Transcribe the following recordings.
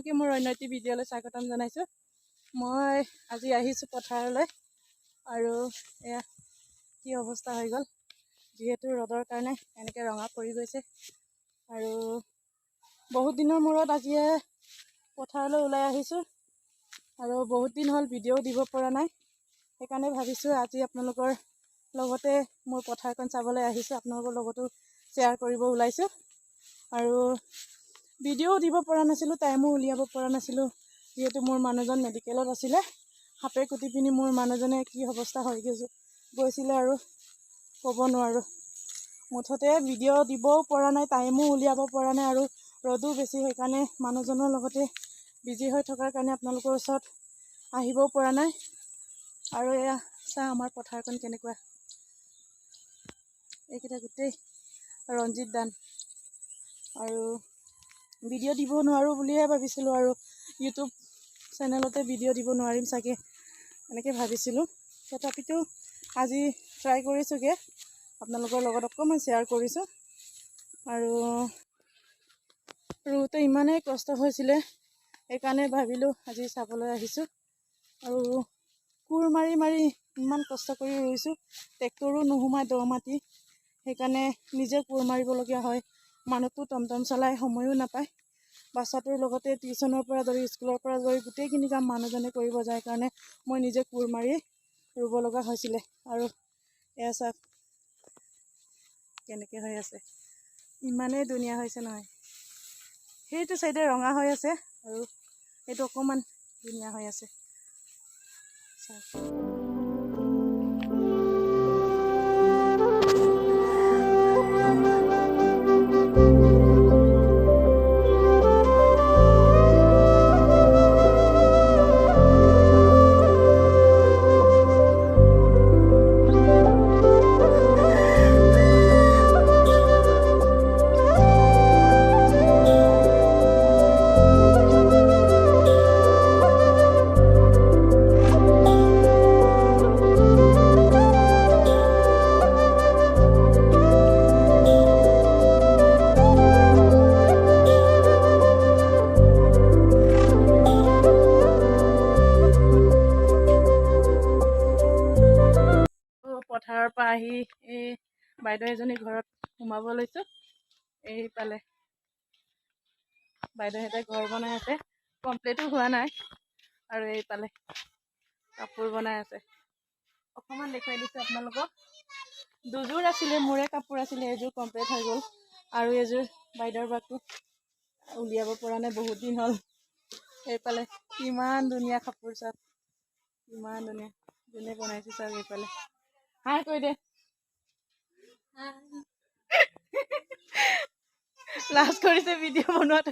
সকলোকে মোৰ অন্য এটি ভিডিঅ'লৈ স্বাগতম জনাইছোঁ। মই আজি আহিছোঁ পথাৰলৈ আৰু এয়া কি অৱস্থা হৈ গ'ল, যিহেতু ৰ'দৰ কাৰণে এনেকৈ ৰঙা পৰি গৈছে। আৰু বহুত দিনৰ মূৰত আজিয়ে পথাৰলৈ ওলাই আহিছোঁ আৰু বহুত দিন হ'ল ভিডিঅ' দিব পৰা নাই, সেইকাৰণে ভাবিছোঁ আজি আপোনালোকৰ লগতে মোৰ পথাৰখন চাবলৈ আহিছোঁ, আপোনালোকৰ লগতো শ্বেয়াৰ কৰিব ওলাইছোঁ। আৰু ভিডিঅ'ও দিব পৰা নাছিলোঁ, টাইমো উলিয়াব পৰা নাছিলোঁ, যিহেতু মোৰ মানুহজন মেডিকেলত আছিলে। সাপে কুটি পিনি মোৰ মানুহজনে কি অৱস্থা হৈ গৈছিলে আৰু ক'ব নোৱাৰোঁ। মুঠতে ভিডিঅ' দিবও পৰা নাই, টাইমো উলিয়াব পৰা নাই আৰু ৰ'দো বেছি, সেইকাৰণে মানুহজনৰ লগতে বিজি হৈ থকাৰ কাৰণে আপোনালোকৰ ওচৰত আহিবও পৰা নাই। আৰু এয়া চা আমাৰ পথাৰখন কেনেকুৱা, এইকেইটা গোটেই ৰঞ্জিত ধান। আৰু ভিডিঅ' দিব নোৱাৰোঁ বুলিহে ভাবিছিলোঁ আৰু ইউটিউব চেনেলতে ভিডিঅ' দিব নোৱাৰিম চাগে এনেকৈ ভাবিছিলোঁ, তথাপিতো আজি ট্ৰাই কৰিছোঁগৈ, আপোনালোকৰ লগত অকণমান শ্বেয়াৰ কৰিছোঁ। আৰু ৰুওঁতে ইমানেই কষ্ট হৈছিলে, সেইকাৰণে ভাবিলোঁ আজি চাবলৈ আহিছোঁ। আৰু কোৰ মাৰি মাৰি ইমান কষ্ট কৰি ৰুইছোঁ, ট্ৰেক্টৰো নোসোমায় দ মাটি, সেইকাৰণে নিজে কোৰ মাৰিবলগীয়া হয়। মানুহটো টমটম চলাই সময়ো নাপায়, বাচ্ছাটোৰ লগতে টিউশ্যনৰ পৰা ধৰি স্কুলৰ পৰা ধৰি গোটেইখিনি কাম মানুহজনে কৰিব যায় কাৰণে মই নিজে কোৰ মাৰি ৰুব লগা হৈছিলে। আৰু এয়া চাওক কেনেকৈ হৈ আছে, ইমানেই ধুনীয়া হৈছে নহয়। সেইটো চাইডে ৰঙা হৈ আছে আৰু এইটো অকণমান ধুনীয়া হৈ আছে। চাওক। পথাৰৰ পৰা আহি এই বাইদেউ এজনী ঘৰত সোমাব লৈছোঁ। এইফালে বাইদেউহঁতে ঘৰ বনাই আছে, কমপ্লিটো হোৱা নাই। আৰু এইফালে কাপোৰ বনাই আছে, অকণমান দেখুৱাই দিছোঁ আপোনালোকক। দুযোৰ আছিলে, মোৰে কাপোৰ আছিলে, এযোৰ কমপ্লিট হৈ গ'ল আৰু এযোৰ বাইদেউৰ বাকটো উলিয়াব পৰা নাই, বহুত দিন হ'ল। এইফালে কিমান ধুনীয়া কাপোৰ চাওক, কিমান ধুনীয়া যোনে বনাইছে চাওক। এইফালে হাই কৈ দে, লাজ কৰিছে ভিডিঅ' বনোৱাটো।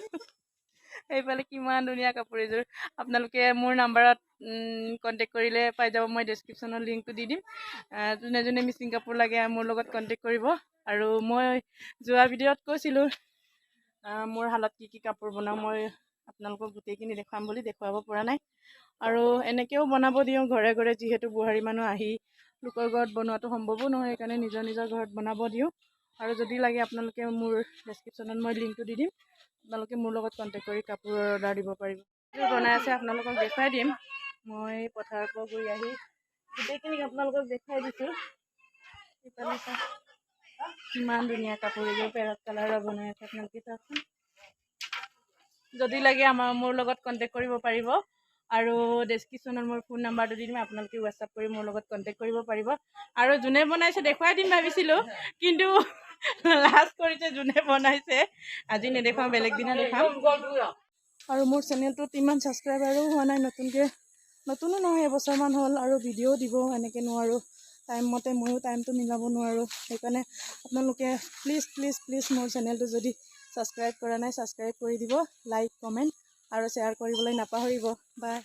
সেইফালে কিমান ধুনীয়া কাপোৰ এযোৰ, আপোনালোকে মোৰ নাম্বাৰত কণ্টেক্ট কৰিলে পাই যাব, মই ডেছক্ৰিপশ্যনত লিংকটো দি দিম। যোনে যোনে মিচিং কাপোৰ লাগে মোৰ লগত কণ্টেক্ট কৰিব। আৰু মই যোৱা ভিডিঅ'ত কৈছিলোঁ মোৰ শালত কি কি কাপোৰ বনাওঁ, মই আপোনালোকক গোটেইখিনি দেখুৱাম বুলি, দেখুৱাব পৰা নাই। আৰু এনেকৈও বনাব দিওঁ ঘৰে ঘৰে, যিহেতু বোৱাৰী মানুহ আহি লোকৰ ঘৰত বনোৱাটো সম্ভৱো নহয়, সেইকাৰণে নিজৰ নিজৰ ঘৰত বনাব দিওঁ। আৰু যদি লাগে আপোনালোকে মোৰ ডেছক্ৰিপশ্যনত মই লিংকটো দি দিম, আপোনালোকে মোৰ লগত কণ্টেক্ট কৰি কাপোৰৰ অৰ্ডাৰ দিব পাৰিব। বনাই আছে আপোনালোকক দেখুৱাই দিম। মই পথাৰৰ পৰা ঘূৰি আহি গোটেইখিনিক আপোনালোকক দেখুৱাই দিছোঁ। ইফালে চাওক কিমান ধুনীয়া কাপোৰ এযোৰ পেৰট কালাৰৰ বনাই আছে, আপোনালোকে চাওকচোন। যদি লাগে মোৰ লগত কণ্টেক্ট কৰিব পাৰিব। আৰু ডেছক্ৰিপশ্যনত মোৰ ফোন নাম্বাৰটো দি দিম, আপোনালোকে হোৱাটছআপ কৰি মোৰ লগত কণ্টেক্ট কৰিব পাৰিব। আৰু যোনে বনাইছে দেখুৱাই দিম ভাবিছিলোঁ, কিন্তু লাজ কৰিছে যোনে বনাইছে। আজি নেদেখুৱাওঁ, বেলেগ দিনা দেখাম। আৰু মোৰ চেনেলটোত ইমান ছাবস্ক্ৰাইবাৰো হোৱা নাই, নতুনকৈ, নতুনো নহয়, এবছৰমান হ'ল। আৰু ভিডিঅ' দিব এনেকৈ নোৱাৰোঁ, টাইম মতে ময়ো টাইমটো মিলাব নোৱাৰোঁ। সেইকাৰণে আপোনালোকে প্লিজ প্লিজ প্লিজ মোৰ চেনেলটো যদি ছাবস্ক্ৰাইব কৰা নাই, ছাবস্ক্ৰাইব কৰি দিব, লাইক কমেণ্ট আৰু শ্বেয়াৰ কৰিবলৈ নাপাহৰিব। বাই।